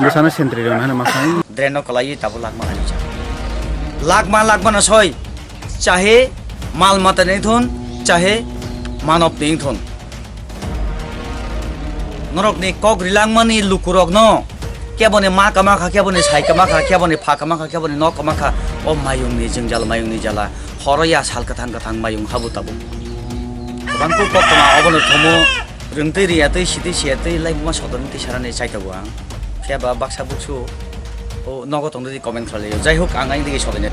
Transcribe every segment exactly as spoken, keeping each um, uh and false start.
Bwsano sentry rwna hwnwi ma sai. Drain no kwlaiwi tabuk lakma ani cha. Lakma, lakma no soi. Chahe mal mata ni thun, chahe manob ni thun. Norok ni kok rilangmani lukurok no kebo ni ma kama kha, kebo ni sai kama kha, kebo ni pha kama kha, kebo ni nok kama kha. O mayung ni jwngjal, mayung ni jala. Horo ya sal kwthang kwthang mayung habu tabuk. Bangkuk koktwma obono thomo rwngtwi riyatwi sitwi siyatwi laibuma sodorni twi sarani chaithogo ang. Phiya ba baksa buksu o nogo tongdi comment khlai laio. Jai hok ang aini digi sodorni.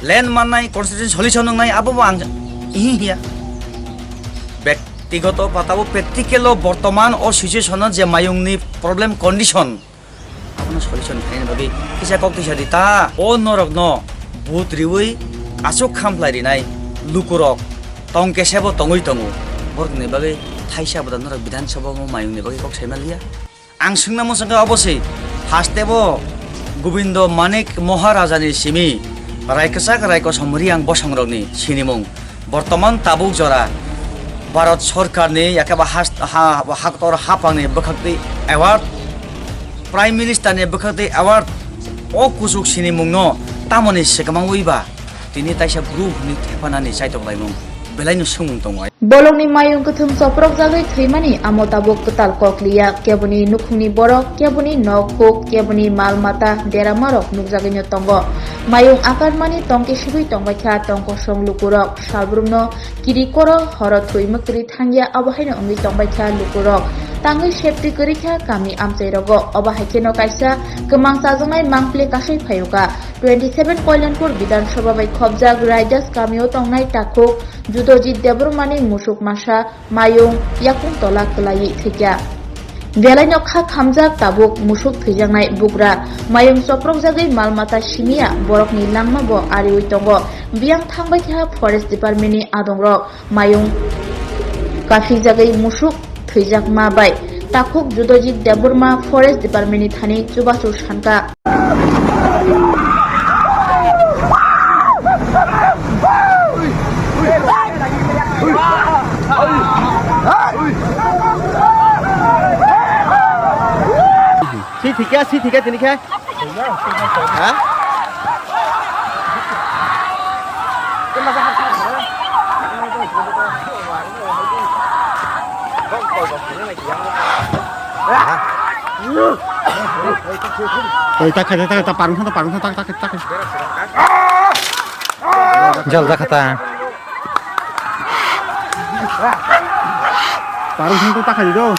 Land mannai constitution solution wngnai abo bo ang ihi hiya. Bektigoto patabo practical o bortoman o situation o je mayungni problem condition. Abono solution khaina bagwi kisa kok tisa di ta. O norokno but riwi aswk khamplai rinai lukurok tong kesebo tongwi tongo. Borokni bagwi thaisa bwda norok Bidhan Sabha o mayungni bagwi kok saima liya. Ang swngna muchungkha obo se, haste bo Gobindo Manik Maharajani simi Raiksak Raikosom Riang bosongrokni sinimung. Bortoman tabuk jora Bharat Sorkarni yakhe ba has-, ha-, haktor haphangni bwkhaktwi award, Prime Ministerni bwkhaktwi award, o kuchuk sinimungno tamoni swkangma wi ba tini taisa bru hwnwi thephanani chaitoklaimung belaino swngmung tongo. Bolongni mayung kwthwng choprokjagwi thwimani amo tabuk kwtal kok liya, keboni nukhungni borok, keboni nok huk, keboni mal mata, deramarok nukjagwino tongo. Mayung akarmani tongkhe sibui tongbaikha tongkosong lukurok, salbrumno kiri koro horo thwi mwkri thangya, abo haino wngwi tongbaikha lukurok. Tangwi safety kwrwikha kami amchairogo, obo haikheno kaisa kwmang chajaknai mangpili kasui phaiyoka. Twenty seven Koilanpur Bidhan Sabha bai khopjak Raidas kamio tongnai takhuk Judojit Debbarmani musuk masa mayung yakung tola kwlaiwi thwikha. Belaino kha khamjak tabuk musuk thwijaknai bugra. Mayung choprokjagwi mal mata simiya borokni langma bo ariwi tongo. Biyang thangbaikha Forest Department ni adongrok. Mayung kaphikjagwi musuk thwijakma bai takhuk Judojit Debbarma Forest Department ni thani chubachu sankha. Si thikya, si thikya tini khe. Ha? Oi, tak, tak, tak, tak, parung, tak, parung, tak, tak, tak. Jal jakha ta. Parung, tak, tak, tak, tak.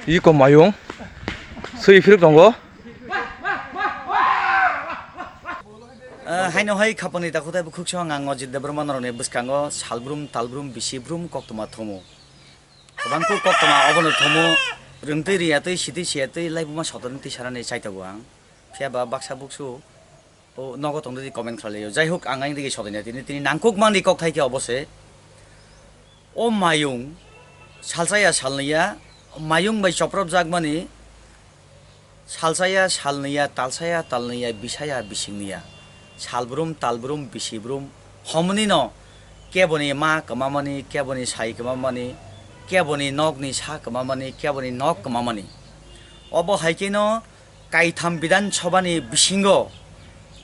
Iko mayung swi phiruk tongo. Ah, haino hai khapangni takhuk tei bukhuk song ang Ajit Debbarma norokni bwskango salbrum talbrum bisi brum koktwma thumu. Kwbangkuk koktwma obono thumu rwngtwi riyatwi sitwi siyatwi laibuma sodorni twi sarani chaitogo ang. Phiya ba baksa buksu o nogo tongdi comment khlai laio. Jai hok, ang aini digi sodorni tini, tini nangkuk mani kok thai khe obo se. O mayung salsa ya salni ya, mayung bai chopropjak mani, salsa ya salni ya, talsa ya talni ya, bisa ya bisingni ya. Salbrum, talbrum, bisibrum, homni no keboni ma kwmamani, keboni sai kwmamani, keboni nokni sa kwmamani, keboni nok kwmamani. Obo hai khe no kaitham Bidhan Sabha ni bisingo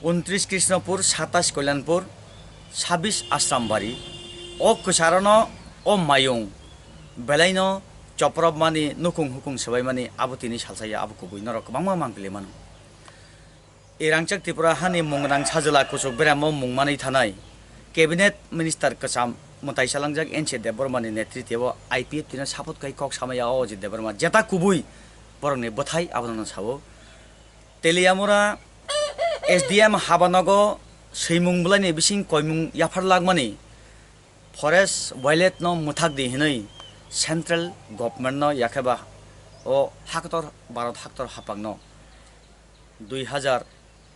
untris Krishnapur, satais Koilanpur, sabis Asrambari, o kwcharo no o mayung belai no chopropmani, nukung hukung swbaimani abo tini salsa ya, abo kubui norok kwbangma mangpili mano. I rangchak Tripura hani mung rang sajwla kuchuk beramo mung manwi thanai Cabinet Minister kwcham mwtai chalangjak N C Debbarmani netritwbo I P F T no support khai kok samaya o Ajit Debbarma jeta kubui borokni bwthai abono sao. Teliamura S D M habanogo swimung bwlaini bising koimung yaphar lakmani forest wildlife no mwthak di hinwi central government no yakheba o haktor Bharat haktor hapang no dui hazar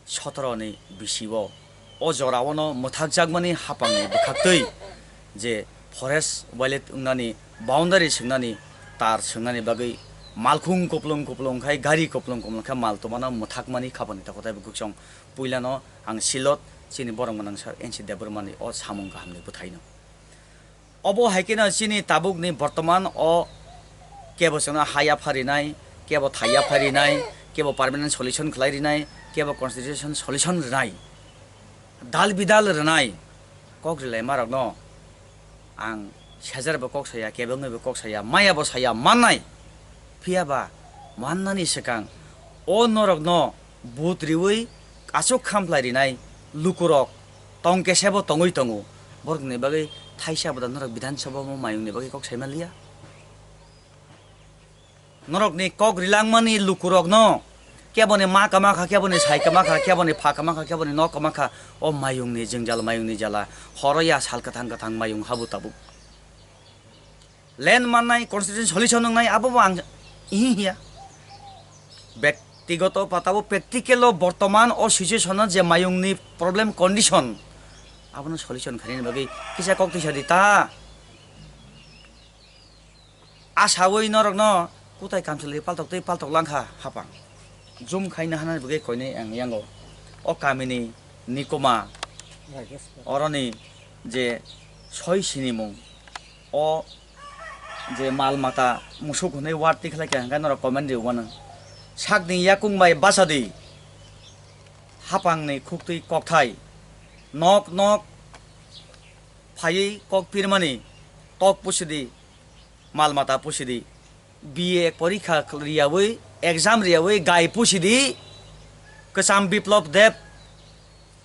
sotoro ni bisi o, o jora o no mwthakjakmani hapang ni bwkhaktwi je forest violate wngnani, boundary swngnani, tar swngnani bagwi malkhung kuplung kuplung khai, gari kuplung kuplung khai mal twmano mwthakmani khapani takhuk tei bukhuk song puilano ang silot chini borok gwnang sir N C Debbarmani o samung kahamni bwthaino. Obo hai kheno chini tabukni bortoman o kebo chwngno ha yapha rinai, kebo thai yapha rinai, kebo permanent solution khlai rinai, kebo constitution solution rinai, dal bidal rinai kok rilai ma rokno ang sejar bo kok saya, kebengwi bo kok saya, maya bo saya mannai. Phiya ba mannani swkang o norokno but riwi aswk khamplai rinai lukurok tong kesebo tongwi tongo. Borokni bagwi thaisa bwda norok Bidhan Sabha o mayungni bagwi kok sai manliya. Norokni kok rilangmani lukurokno keboni ma kwma kha, keboni sai kwma kha, keboni pha kwma kha, keboni nok kwma kha, o mayungni jwngjal, mayungni jala, horo ya sal kwthang kwthang mayung habu tabuk. Land mannai, constitution solution wngnai, abo bo ang ihi hiya. Bektigoto pata o practical o bortoman o situation o je mayungni problem condition, abono solution khainani bagwi kisa kok tisa di ta. Asawi norokno kutai kamchwlwi paltok tei paltok langkha hapang. Jum khaina hanani bagwi koinwi ang yango. O kamini nikoma oroni je soi sinimung, o je mal mata musuk hwnwi word tikhlai kha hwnkhe norok comment rio mano. Sakni yakung bai bachadi hapangni khuktwi kokthai nok nok phaiwi kok pirmani tok pusidi. Mal mata pusidi, B A porikha riyawi, exam riyawi gai pusidi, kwcham Biplop Deb,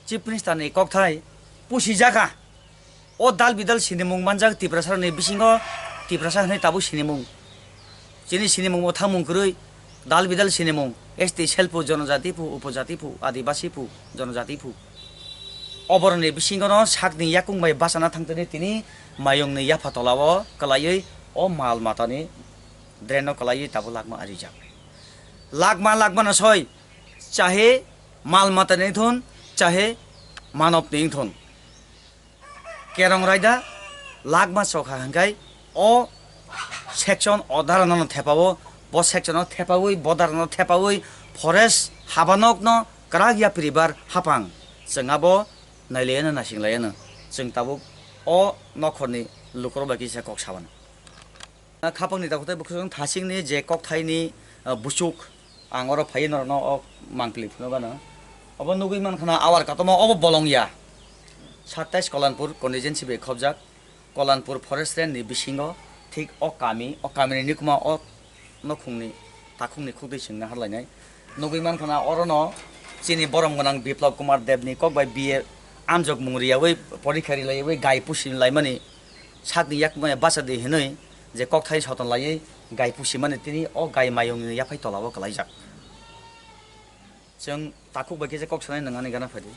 Chief Minister ni kokthai pusijaka. O dal bidal sinimung manjak Tiprasa ni bisingo, Tiprasa hwnwi tabuk sinimung. Chini sinimung bo thamung kwrwi, dal bidal sinimung, S T self pu, jonojati pu, upojati pu, adibasi pu, jonojati pu. Oboroni bisingono sakni yakung bai bachana thangtani tini mayungni yapha tolao kwlaiwi o mal matani drain no kwlaiwi tabuk lakma arijak. Lakma lakmano soi, chahe mal matani wngthun, chahe manobni wngthun. Kerong raida lakma chokha hwnkhe o section o dara no thepao, bo section o thepawi, bo dara no thepawi forest habanok no kwrak yapri bar hapang. Chwng abo nailaiyano, naisinglaiyano. Chwng tabuk o nokhorni lukurok bai kisa kok sabana. Khapangni takhuk tei bukhuk thasingni je kokthaini, ah, buchuk, ang oro phaiwi norokno o mangpili phunukgano. Obo nugwi mankha na awar kotorma obo bolong ya. Satais Kolanpur constituency bai khobjak. Kolanpur forest range ni bisingo thik o kami, o kamini nikma o nokhungni takhukni khukdwi chwngno harlainai. Nugwi mankha na orono chini borom gwnang Biplop Kumar Debni kok bai B A amjokmung riyawi porikha rilayawi gai pusi laimani sakni yakmaya bachadi hinwi je kokthai soton laiwi gai pusimani tini o gai mayungni yaphai tolao kwlaijak. Chwng takhuk bai khe je kok sanai nwng ani gana phaidi.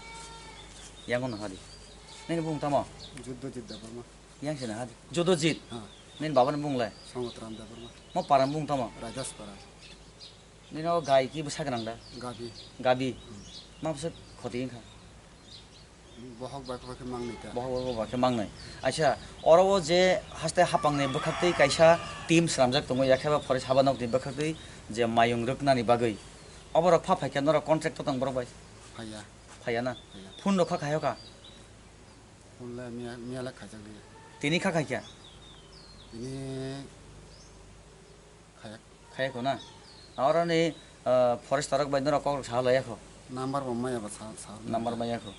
Yango nahadi. Nini bumung tamo? Juddojit Debbarma. Yang se nahadi. Juddojit. Ha. Nini babani bumung le? Songotram Debbarma. Mo parani bumung tamo? Raidaspara. Nini o gai ki bwsa gwnang da? Gabi. Gabi. Hmm. Ma bwsa khoti wngkha? Bohok bai khe mangnai ta. Bohok bai khe mangnai. Acha, oro o je haste hapangni bwkhaktwi kaisa team swnamjak tongo, yakhe ba forest habanokni bwkhaktwi je mayung rwknani bagwi. Oborok pha phaikha norok contract tong borok bai? Phaiya. Phaiya na? Phaiya. Phone rok kha khayo kha? Phone le miya, miya le khaijak liya. Tini kha khaikha? Tini khayak. Khayak na? Oroni, ah, forest rok bai norok kok rok sa laiya kho. Number bo maya ba sa, sa. Number maya kho.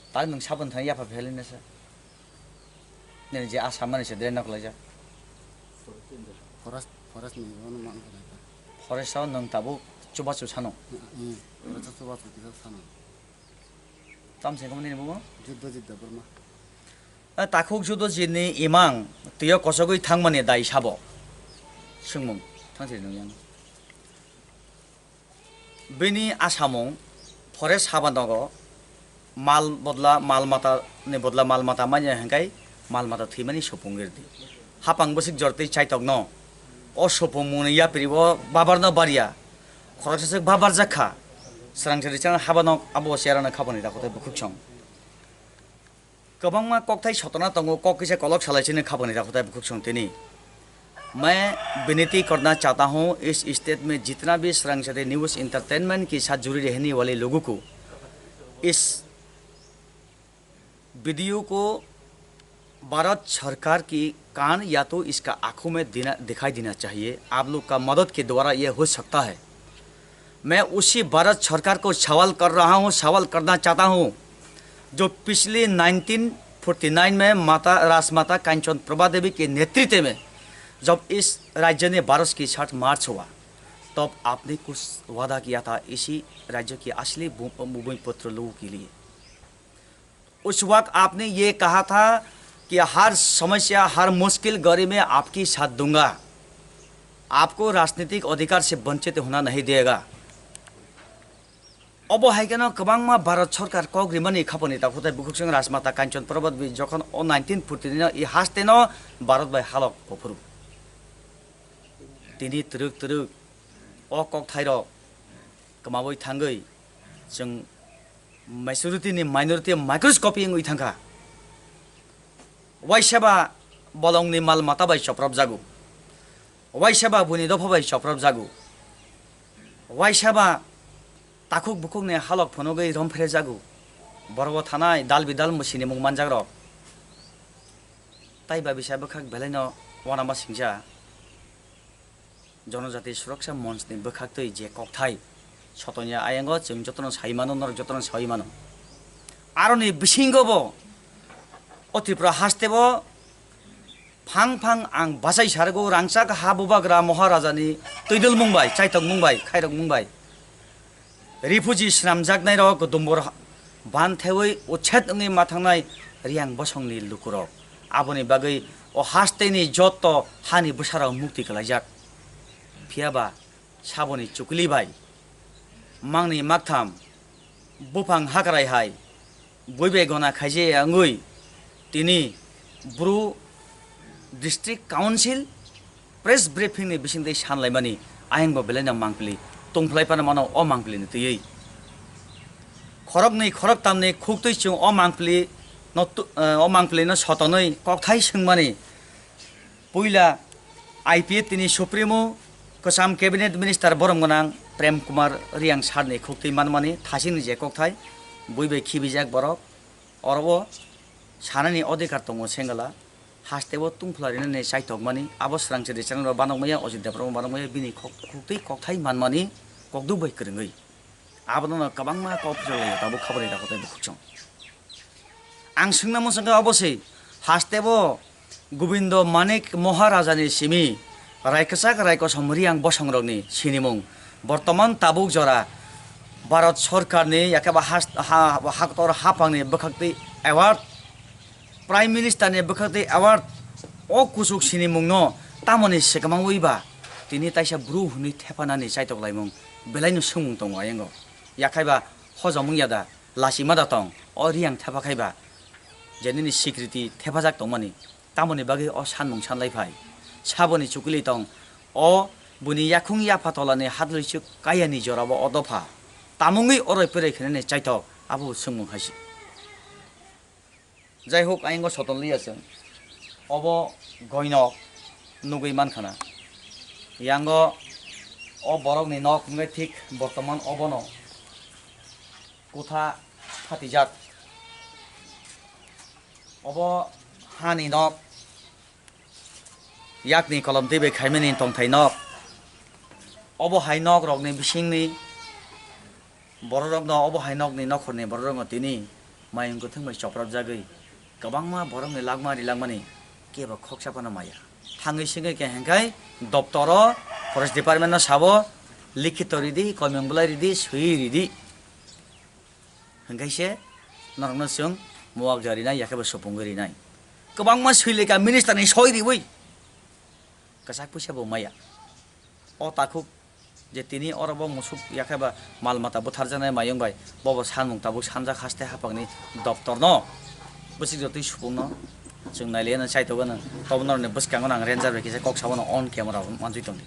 Tak nwng sabon thani yapha pheli nasa. Nini je asa mani se dre nok laijak. Forest, forest ni ono mang kho ta. Forest o nwng tabuk chubachu sano. Hmm, forest o chubachu kisa sano. Tam se kamo nini bumo? Juddojit Debbarma. A takhuk Juddojit ni imang twiyo kosogwi thangmani dai sabo. Swngmung thangsi nung yang. Bini asamung forest haba nogo mal bodla, mal mata ni bodla mal mata manya hingkai mal mata thwimani supung girdi. Hapang bwswk jor twi chaitok no. O supung mungni yapri o babar no barya. Khoroksa swk babar jakha. Srang sri chang haba nok abo chera no khabani dakhote bukhuk song. Kwbangma kokthai sotona tongo, kok kisa kolok salai sini khapangni dakhutai bukhuk song tini. मैं विनती करना चाहता हूँ, इस स्टेट में जितना भी Swrangchati News Entertainment के साथ जुड़ी रहने वाले लोगों को, इस वीडियो को भारत सरकार की कान या तो इसका आंखों में देना, दिखाई देना चाहिए। आप लोग का मदद के द्वारा ये हो सकता है। मैं उसी भारत सरकार को सवाल कर रहा हूँ, सवाल करना चाहता हूँ, जो पिछले नाइनटीन फ़ोर्टी नाइन में माता, राजमाता कांचन प्रभा देवी के नेतृत्व में जब इस राज्य ने भारत के साथ मार्च हुआ, तब आपने कुछ वादा किया था इसी राज्य के असली भू-, भूमिपुत्र लोगों के लिए। उस वक्त आपने ये कहा था कि हर समस्या, हर मुश्किल घड़ी में आपकी साथ दूंगा, आपको राजनीतिक अधिकार से वंचित होना नहीं देगा। Obo hai kheno kwbangma Bharat Sarkar kok rimani khapangni dakhutai bukhuk song Rajmata Kanchan Prabhat bai jokhon o nineteen forty nine no i haste no Bharat bai halok pophuru. Tini twrwk twrwk o kokthairok kwmawi thangwi chwng majority ni minority microscopy wngwi thangkha. Waisaba bolongni mal mata bai chopropjago. Waisaba buini dopha bai chopropjago. Waisaba takhuk bukhukni halok phunugwi romphrejago. Borok bo thanai dal bidal sinimung manjakrok. Tai ba bisa bwkhak belaino uanama singcha. Jonojati Suraksa Monch ni bwkhaktwi je kokthai sotoni ayango chwng jotono sai mano, norok jotono sai mano. Aroni bisingo bo o Tripura haste bo phang phang ang bachai sargo rangchak ha bubagra Maharaja ni twidul mung bai, chaitok mung bai, khairok mung bai. Refugee swnamjaknairok dumbur ban thewi uchet wngwi mathangnai Riyang bosongni lukurok. Aboni bagwi o hasteni jotto hani bwsarok mukti kwlaijak. Phiyaba saboni chukli bai mangni maktham buphang hakrai hai bui bai gona khaijaya wngwi tini Bru District Council press briefing ni bisingtwi sanlaimani ayang bo belaino mangpili tongphlai phano mano o mangpili ni twiwi. Khoroknwi khoroktamni khuktwi chwng o mangpili no tu-, eh, o mangpili no sotonwi kokthai swngmani puila I P F T ni Supremo kwcham Cabinet Minister borom gwnang Prem Kumar Riyang sir ni khuktwi manmani thasingni je kokthai bui bai khibijak borok oro o sanani odhikar tongo sengala. Haste o tungphla rinani chaitokmani abo Swrangchati channel o banokmaya, Ajit Debbarma banokmaya, bini kok-, koktwi kokthai manmani kokduk bai kwrwngwi. Abono no kwbangma kok phuarlaio tabuk khabari dakhotai bukhuk chwng. Ang swngna muchungkha obo se, haste bo Gobindo Manik Maharaja ni simi Raikasa Raikosom Riyang bosongrokni sinimung bortoman tabuk jora Bharat Sarkarni yakeba has-, ha-, haktor haphangni bwkhaktwi award, Prime Minister ni bwkhaktwi award o kuchuk sinimungno tamoni swkamawi ba tini taisa bru hwnwi thephanani chaitoklaimung belaino swngmung tongo ayango. Yakhaiba hojomung yada lachima da tong o Riyang thepakhaiba je nini sikriti thephajak tongmani. Tamoni bagwi o sanmung sanlai phai. Saboni chukuli tong o buini yakhung yapha tolani hadlwichuk kayani jorabo o dopha. Tamungwi oroi peroi khenani chaitok abo swngmung haise. Jai hok, ayang o soton liya chwng. Obo goinok nugwi mankha na. Yango o borokni nok wngwi thik bortoman obono kutha phatijak. Obo hani nok, yakni kolom twi bai khaimani tongthai nok. Obo hai nok rokni bisingni bororokno, obo hai nokni nokhorni bororokno tini mayung kwthwng bai chopropjagwi kwbangma borokni lakma rilakmani kebo khoksa phano maya. Thangwi sengwi khe hengkhai doptoro, forest department no sabo, likhito ridi, koimung bwlai ridi, swi ridi. Hingkhe se norokno chwng muwakjak rinai, yakhe bo supungwi rinai. Kwbangma swi lekha minister ni soi riwi kwchak puisa bo maya. O takhuk je tini oro bo musuk yakhe ba mal mata butharjaknai mayung bai, bo bo sanmung tabuk sanjak haste haphangni doptor no bwswk jotoi supungno chwng nailaiya no chaitokgwi no. Tobo norokni bwskango no ang ranger bai kisa kok sabo no on camera o manjui tongdi.